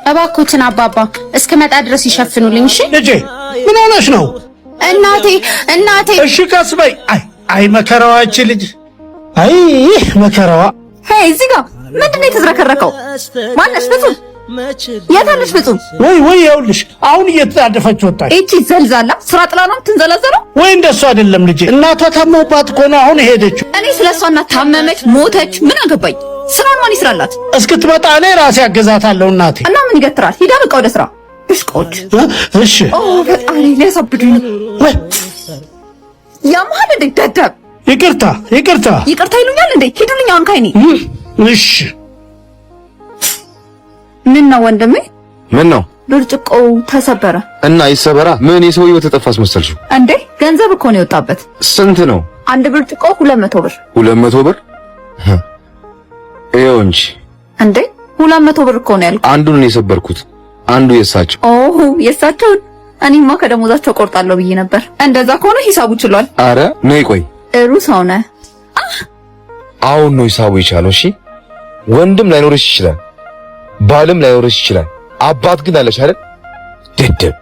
እባክዎትን አባባ እስክመጣ ድረስ ይሸፍኑልኝ። እሺ ልጄ ምን ሆነሽ ነው? እናቴ እናቴ። እሺ ቀስ በይ። አይ አይ መከራዋ ይቺ ልጅ፣ አይ መከራዋ። Hey፣ እዚህ ጋር ምንድን ነው የተዝረከረከው? ማነሽ? ፍጹም የት አለሽ? ፍጹም። ወይ ወይ፣ ይኸውልሽ አሁን እየተጣደፈች ወጣች። እቺ ዘልዛላ ስራ ጥላ ነው የምትንዘላዘለው? ወይ እንደሱ አይደለም ልጄ፣ እናቷ ታመውባት እኮ ነው አሁን የሄደችው። እኔ ስለ እሷ እናት ታመመች ሞተች ምን አገባኝ? ስራን ማን ይስራላት? እስክትመጣ እኔ ራሴ አገዛታለሁ እናቴ። እና ምን ይገትራል? ሂዳ በቃ ወደ ስራ። ብሽቆች። እሺ። ኦ ፈጣሪ፣ ሊያሳብዱኝ ነው። ወይ። ያመሃል እንዴ ደደብ? ይቅርታ ይቅርታ። ይቅርታ ይሉኛል እንዴ? ሂዱልኝ አሁን ካይኔ። እሺ። ምን ነው ወንድሜ? ምን ነው? ብርጭቆው ተሰበረ። እና ይሰበራ። ምን የሰው ህይወት ተጠፋ አስመሰልሽው? እንዴ፣ ገንዘብ እኮ ነው የወጣበት። ስንት ነው? አንድ ብርጭቆ 200 ብር። 200 ብር? ይኸው እንጂ። እንዴ፣ 200 ብር እኮ ነው ያልኩት። አንዱን ነው የሰበርኩት፣ አንዱ የሳቸው። ኦ፣ የሳቸውን። እኔማ ከደሞዛቸው ቆርጣለሁ ብዬ ነበር። እንደዛ ከሆነ ሂሳቡ ችሏል። አረ ነይ ቆይ። ጥሩ ሰው ነህ። አሁን ነው ሂሳቡ የቻለው። እሺ፣ ወንድም ላይኖርሽ ይችላል፣ ባልም ላይኖርሽ ይችላል። አባት ግን አለሽ አይደል? ደደብ።